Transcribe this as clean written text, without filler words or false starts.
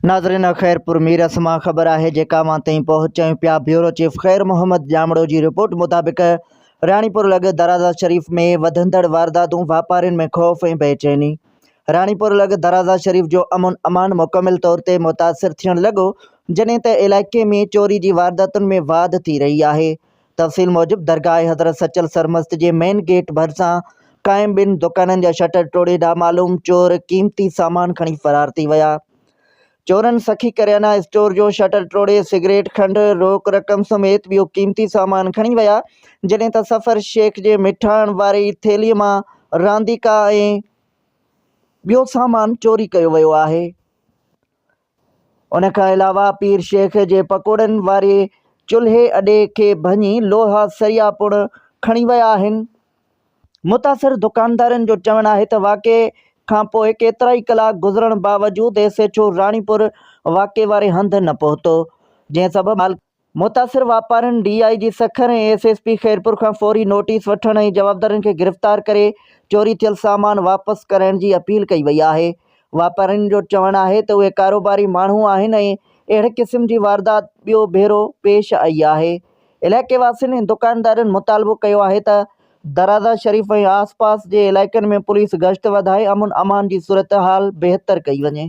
ناظرين خيرپور ميرس مان خبر آهي جيڪا اوهان تائين پهچايون پيا بيورو چيف خير محمد ڄامڙو جي رپورٽ مطابق راڻيپور لڳ درازا شريف ۾ وڌندڙ وارداتون واپارين ۾ خوف ۽ بيچيني راڻيپور لڳ درازا شريف جو امن امان مڪمل طور تي متاثر ٿيڻ لڳو جڏهن ته علائقي ۾ چوري جي وارداتن ۾ واڌ ٿي رهي آهي تفصيل موجب درگاهه حضرت سچل سرمست جي مين گيٽ ڀرسان قائم ٻن دڪانن جا شٽر ٽوڙي نامعلوم چور قيمتي سامان کڻي فرار ٿي ويا. چورن سخي ڪريانا اسٽور جو شٽر ٽوڙي سگريٽ، کنڊ، روڪ رقم سميت ٻيو قيمتي سامان کڻي ويا، جڏهن ته سفر شيخ جي مٺاڻ واري ٿيلهي مان رانديڪا ۽ ٻيو سامان چوري ڪيو ويو آهي. ان کان علاوه پير شيخ جي پڪوڙن واري چلهي اڏي کي ڀڃي لوها سريا پڻ کڻي ويا آهن. متاثر دڪاندارن جو چوڻ آهي ته واقعي کانپوء ڪيترائي ڪلاڪ گذرڻ باوجود ايس ايڇ او راڻيپور واقعي واري هنڌ نه پهتو جنهن سبب متاثر واپارين D I G Sukkur ۽ S S P Khairpur کان فوري نوٽيس وٺڻ ۽ جوابدارن کي گرفتار ڪري چوري ٿيل سامان واپس ڪرائڻ جي اپيل ڪئي وئي آهي. واپارين جو چوڻ آهي ته اهي ڪاروباري ماڻهو آهن ۽ اهڙي قسم جي واردات ٻيو ڀيرو پيش آئي آهي. علائقي واسين ۽ دڪاندارن مطالبو ڪيو آهي ته درازا شريف ۽ آس پاس جي علائقن ۾ پوليس گشت وڌائي امن امان جي صورتحال بهتر ڪئي وڃي.